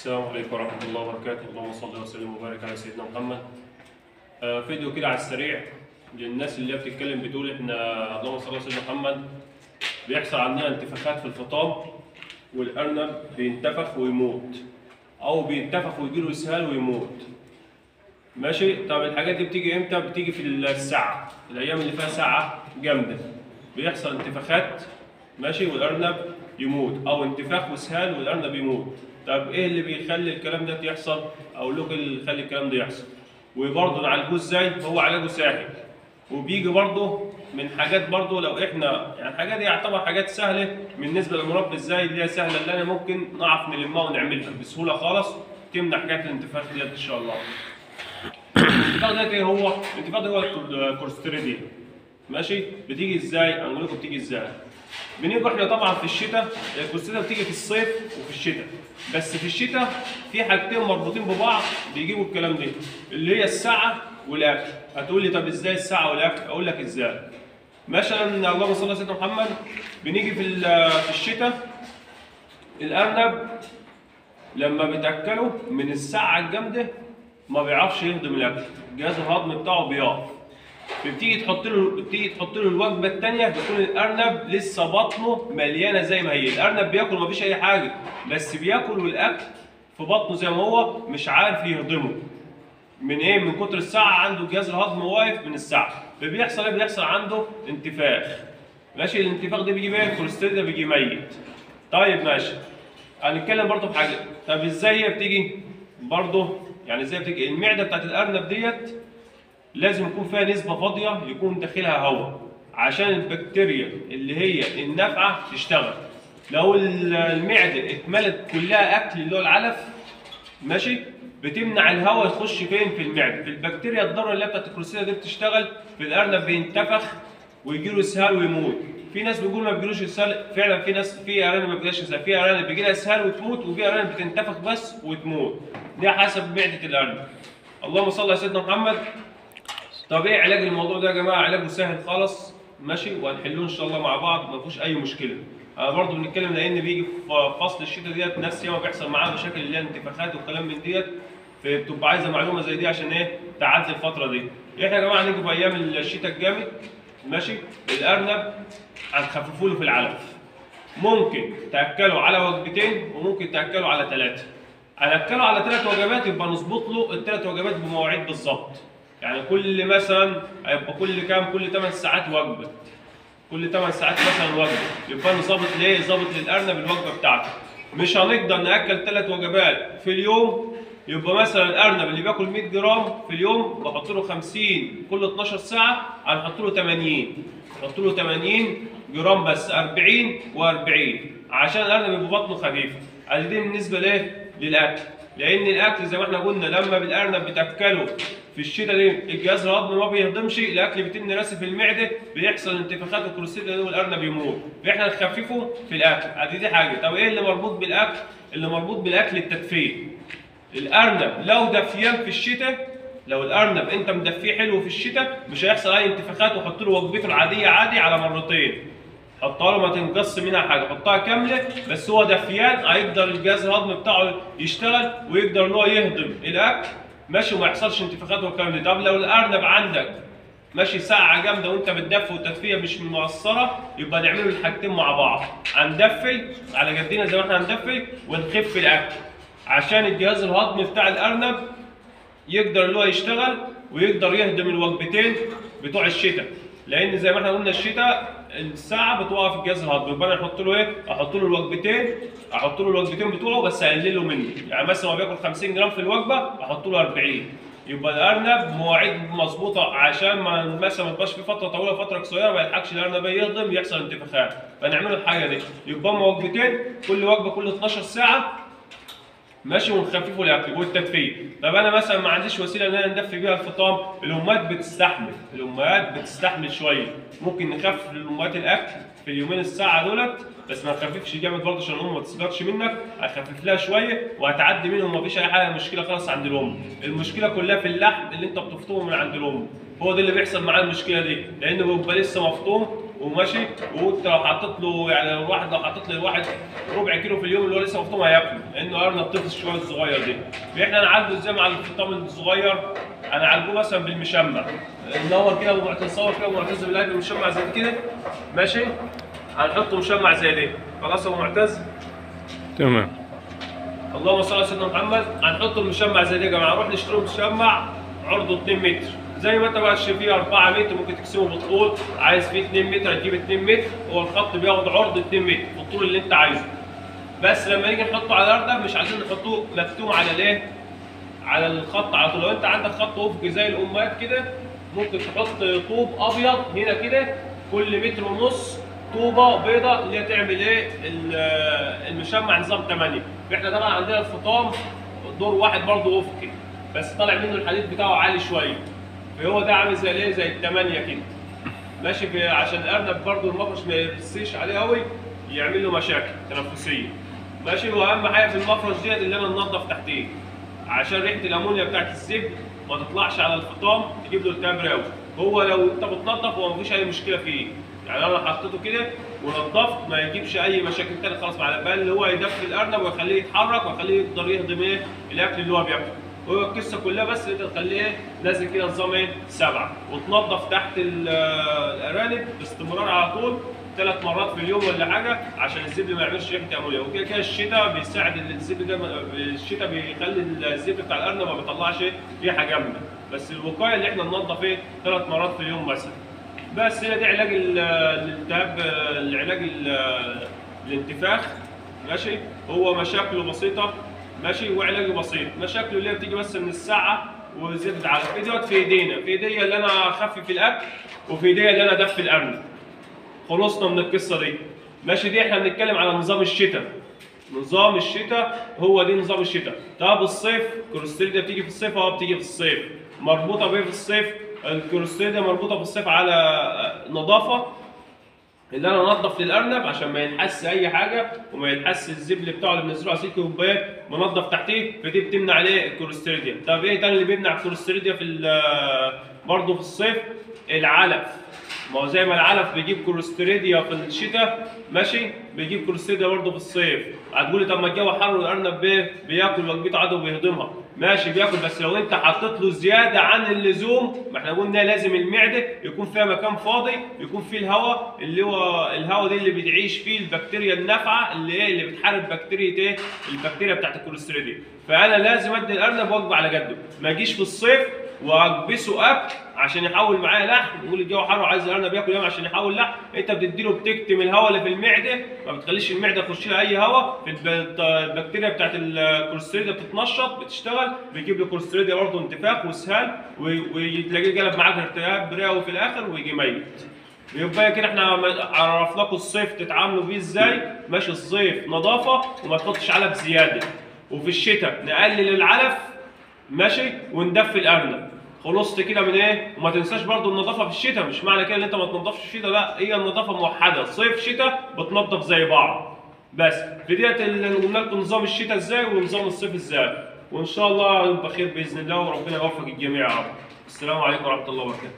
السلام عليكم ورحمة الله وبركاته. اللهم صل وسلم وبارك على سيدنا محمد. فيديو كده على السريع للناس اللي بتتكلم بتقول احنا اللهم صل على سيدنا محمد بيحصل عندنا انتفاخات في الفطام والأرنب بينتفخ ويموت، أو بينتفخ ويجيله إسهال ويموت. ماشي. طب الحاجات دي بتيجي امتى؟ بتيجي في الساعة، الأيام اللي فيها ساعة جامدة بيحصل انتفاخات، ماشي، والأرنب يموت، أو انتفاخ وإسهال والأرنب يموت. طب ايه اللي بيخلي الكلام ده يحصل؟ اقول لكم اللي بيخلي الكلام ده يحصل وبرضه نعالجوه ازاي. هو علاجه سهل وبيجي برضه من حاجات، برضه لو احنا يعني الحاجات دي يعتبر حاجات سهلة بالنسبة للمربي، ازاي اللي هي سهلة اللي انا ممكن نعرف نلمها ونعملها بسهولة خالص تمنع حكاية الانتفاخ ديت ان شاء الله. الانتفاخ ده ايه هو؟ الانتفاخ ده هو ال clostridia. ماشي. بتيجي ازاي؟ اقول لكم بتيجي ازاي. بنيجي احنا طبعا في الشتاء، ال clostridia بتيجي في الصيف وفي الشتاء، بس في الشتاء في حاجتين مربوطين ببعض بيجيبوا الكلام ده، اللي هي الساعة والاكل. هتقول لي طب ازاي الساعة والاكل؟ اقول لك ازاي. مثلا اللهم صل على سيدنا محمد، بنيجي في الشتاء الارنب لما بتاكله من الساعة الجامدة ما بيعرفش يهضم الاكل، الجهاز الهضمي بتاعه بيقف. بتيجي تحط له الوجبة الثانية بيكون الارنب لسه بطنه مليانة زي ما هي. الارنب بياكل مفيش اي حاجة، بس بياكل والاكل في بطنه زي ما هو، مش عارف يهضمه. من ايه؟ من كتر الساعة، عنده الجهاز الهضمي واقف من الساعة. فبيحصل ايه؟ بيحصل عنده انتفاخ. ماشي. الانتفاخ ده بيجي ايه؟ ال clostridia بيجي ميت. طيب ماشي، هنتكلم برضه في حاجة. طب ازاي هي بتيجي برضه؟ يعني ازاي بتيجي؟ المعدة بتاعت الارنب ديت لازم يكون فيها نسبة فاضية يكون داخلها هواء عشان البكتيريا اللي هي النافعة تشتغل. لو المعدة اتملت كلها أكل اللي هو العلف، ماشي، بتمنع الهواء يخش فين؟ في المعدة. في البكتيريا الضارة اللي هي بتاعت ال clostridia دي بتشتغل، في الأرنب بينتفخ ويجيله إسهال ويموت. في ناس بيقول ما بيجيلوش إسهال، فعلا في ناس، في أرانب ما بيجيلهاش إسهال، في أرانب بيجيلها إسهال وتموت، وفي أرانب بتنتفخ بس وتموت. ده حسب معدة الأرنب. اللهم صل على سيدنا محمد. طب ايه علاج الموضوع ده يا جماعة؟ علاجه سهل خالص، ماشي، وهنحلوه ان شاء الله مع بعض، ما فيهوش اي مشكلة. انا برضو بنتكلم لان بيجي في فصل الشتاء ديت ناس ياما بيحصل معاها مشاكل اللي هي انتفاخات والكلام من ديت، فبتبقى عايزه معلومة زي دي عشان ايه؟ تعدي الفترة دي. احنا يا جماعة هنيجي في ايام الشتاء الجامد، ماشي، الارنب هنخففوا له في العلف. ممكن تاكله على وجبتين وممكن تاكله على 3. هناكله على 3 وجبات، يبقى نظبط له الثلاث وجبات بمواعيد بالظبط. يعني كل مثلا هيبقى كل كام؟ كل 8 ساعات وجبة. كل 8 ساعات مثلا وجبة، يبقى انا ظابط ليه؟ ظابط للارنب الوجبة بتاعته. مش هنقدر ناكل 3 وجبات في اليوم، يبقى مثلا الارنب اللي بياكل 100 جرام في اليوم بحط له 50 كل 12 ساعة، هنحط له 80، نحط له 80 جرام بس، 40 و40 عشان الارنب يبقى بطنه خفيفة. ادي دي بالنسبة لايه؟ للاكل. لان الاكل زي ما احنا قلنا لما بالارنب بتاكله في الشتاء دي الجهاز الهضمي ما بيهضمش، الاكل بيتم راسي في المعدة، بيحصل انتفاخات وال clostridia دي والارنب يموت. فاحنا نخففه في الاكل. ادي دي حاجة. طب ايه اللي مربوط بالاكل؟ اللي مربوط بالاكل التدفئه. الارنب لو دفيان في الشتاء، لو الارنب انت مدفيه حلو في الشتاء مش هيحصل اي انتفاخات، وحط له وجبته العادية عادي على مرتين، حطها له ما تنقص منها حاجة، حطها كاملة، بس هو دفيان هيقدر الجهاز الهضمي بتاعه يشتغل ويقدر ان هو يهضم الاكل، ماشي، وما يحصلش انتفاخات والكلام ده. طب لو الارنب عندك ماشي ساعة جامدة وانت بتدفي والتدفئه مش مقصرة، يبقى نعمله الحاجتين مع بعض، هندفي على جدنا زي ما احنا هندفي ونخف الاكل عشان الجهاز الهضمي بتاع الارنب يقدر ان هو يشتغل ويقدر يهضم الوجبتين بتوع الشتاء. لان زي ما احنا قلنا الشتاء الساعة بتوقف الجهاز الهضمي، يبقى انا احط له ايه؟ احط له الوجبتين، احط له الوجبتين بتوعه بس اقلله منه. يعني مثلا هو بياكل 50 جرام في الوجبة احط له 40. يبقى الارنب مواعيد مظبوطة عشان ما مثلا ما تبقاش في فترة طويلة فترة قصيرة ما يلحقش الارنب يهضم يحصل انتفاخات. فنعمله الحاجة دي، يبقى هما وجبتين، كل وجبة كل 12 ساعة، ماشي، ونخففوا الاكل والتدفئه. طب انا مثلا ما عنديش وسيلة ان انا ندفي بيها الفطام، الامهات بتستحمل، الامهات بتستحمل شوية، ممكن نخفف للامهات الاكل في اليومين الساعة دولت، بس ما نخففش جامد برضه عشان الام ما تسقطش منك، هخفف لها شوية وهتعدي منهم، ما فيش اي حاجة مشكلة خالص عند الام. المشكلة كلها في اللحم اللي انت بتفطمه من عند الام، هو ده اللي بيحصل معاه المشكلة دي، لانه بيبقى لسه مفطوم وماشي. وانت لو حطيت له يعني الواحد لو حطيت له الواحد ربع كيلو في اليوم اللي هو لسه مفطوم هياكله، لانه ارنب طفل شوية الصغير دي. احنا نعالجه ازاي مع الفطام الصغير؟ هنعالجه مثلا بالمشمع. نور كده ابو معتز، صور كده ابو معتز بالله بالمشمع زي كده ماشي. هنحطه مشمع زي ده. خلاص يا ابو معتز؟ تمام. اللهم صل على سيدنا محمد. هنحط المشمع زي ده يا جماعة. نروح نشتري مشمع عرضه 2 متر، زي ما انت بقى فيه 4 متر ممكن تقسمه بالطول، عايز فيه 2 متر هتجيب 2 متر، هو الخط بياخد عرض 2 متر بالطول اللي انت عايزه. بس لما نيجي نحطه على الارنب مش عايزين نحطوه مكتوم على الايه؟ على الخط على طول. لو انت عندك خط افقي زي الامهات كده ممكن تحط طوب ابيض هنا كده كل متر ونص طوبة بيضة اللي هي تعمل ايه؟ المشمع نظام 8. احنا طبعا عندنا الفطام دور واحد برضه افقي بس طالع منه الحديد بتاعه عالي شوية، فهو ده عامل زي الايه؟ زي الثمانية كده ماشي. عشان الارنب برضه المفرش ما يرسيش عليه قوي يعمل له مشاكل تنفسية ماشي. واهم حاجة في المفرش ديت اللي انا ننضف تحتيه عشان ريحه الامونيا بتاعت الزبد ما تطلعش على الفطام تجيب له التهاب رئوي. هو لو انت بتنضف هو مفيش اي مشكلة فيه، يعني انا حطيته كده ونضفت ما يجيبش اي مشاكل تاني خالص، مع بال اللي هو يدفي الارنب ويخليه يتحرك ويخليه يقدر يهضم ايه الاكل اللي هو بياكله. هو القصة كلها بس انت تخليه نازل كده نظام ايه 7، وتنضف تحت الارانب باستمرار على طول 3 مرات في اليوم ولا حاجة عشان الزبد ما يعملش ريحه امونيا. وكده كده الشتاء بيساعد الزبد ده، الشتاء بيخلي الزبد بتاع الارنب ما بيطلعش ريحه جامدة، بس الوقاية اللي احنا ننضف ايه 3 مرات في اليوم مثلا. بس هي دي علاج الالتهاب، العلاج الانتفاخ ماشي. هو مشاكله بسيطة ماشي وعلاجه بسيط. مشاكله اللي هي بتيجي بس من الساعة وزبد على في في ايدينا، في ايديا اللي انا اخفف الاكل وفي ايديا اللي انا ادفي الارنب. خلصنا من القصة دي ماشي. دي احنا بنتكلم على نظام الشتاء. نظام الشتاء هو دي نظام الشتاء. طب الصيف الكلوستريديا بتيجي في الصيف؟ اه بتيجي في الصيف. مربوطة بايه في الصيف؟ الكلوستريديا مربوطة في الصيف على نظافة، اللي انا انضف للارنب عشان ما ينحس اي حاجة وما ينحس الزبل بتاعه اللي بنزله على سلك الكوبايات، منضف تحتيه، فدي بتمنع عليه الكلوستريديا. طب ايه تاني اللي بيمنع الكلوستريديا في برضه في الصيف؟ العلف. ما هو زي ما العلف بيجيب كلوستريديا في الشتاء ماشي، بيجيب كلوستريديا برضه في الصيف. هتقولي طب ما الجو حر والارنب بياكل وجبته عادي وبيهضمها، ماشي بياكل، بس لو انت حطيت له زيادة عن اللزوم، ما احنا قلنا لازم المعدة يكون فيها مكان فاضي يكون فيه الهواء، اللي هو الهواء ده اللي بتعيش فيه البكتيريا النافعة اللي ايه اللي بتحارب بكتيريا ايه البكتيريا بتاعت الكلوستريديا. فانا لازم ادي الارنب وجبة على قده، ما اجيش في الصيف واكبسه اكل عشان يحول معاه لحم، يقول الجو حر وعايز الارنب ياكل ياما عشان يحول لحم. انت بتديله بتكتم الهواء اللي في المعدة، ما بتخليش المعدة تخش لها اي هواء، البكتيريا بتاعت الكلوستريديا بتتنشط بتشتغل، بيجيب له كلوستريديا برضه انتفاخ واسهال، وتلاقيه قلب معاك التهاب رئوي في الاخر ويجي ميت. يبقى كده احنا عرفناكم الصيف تتعاملوا بيه ازاي ماشي. الصيف نظافة وما تحطش علف زيادة، وفي الشتاء نقلل العلف ماشي وندفي الارنب. خلصت كده من ايه؟ وما تنساش برضو النظافة في الشتاء، مش معنى كده ان انت ما تنضفش في الشتاء، لا، هي النظافة موحدة صيف شتاء بتنضف زي بعض. بس في ديت اللي قلنا لكم نظام الشتاء ازاي ونظام الصيف ازاي، وان شاء الله يبقى خير باذن الله وربنا يوفق الجميع يا رب. السلام عليكم ورحمة الله وبركاته.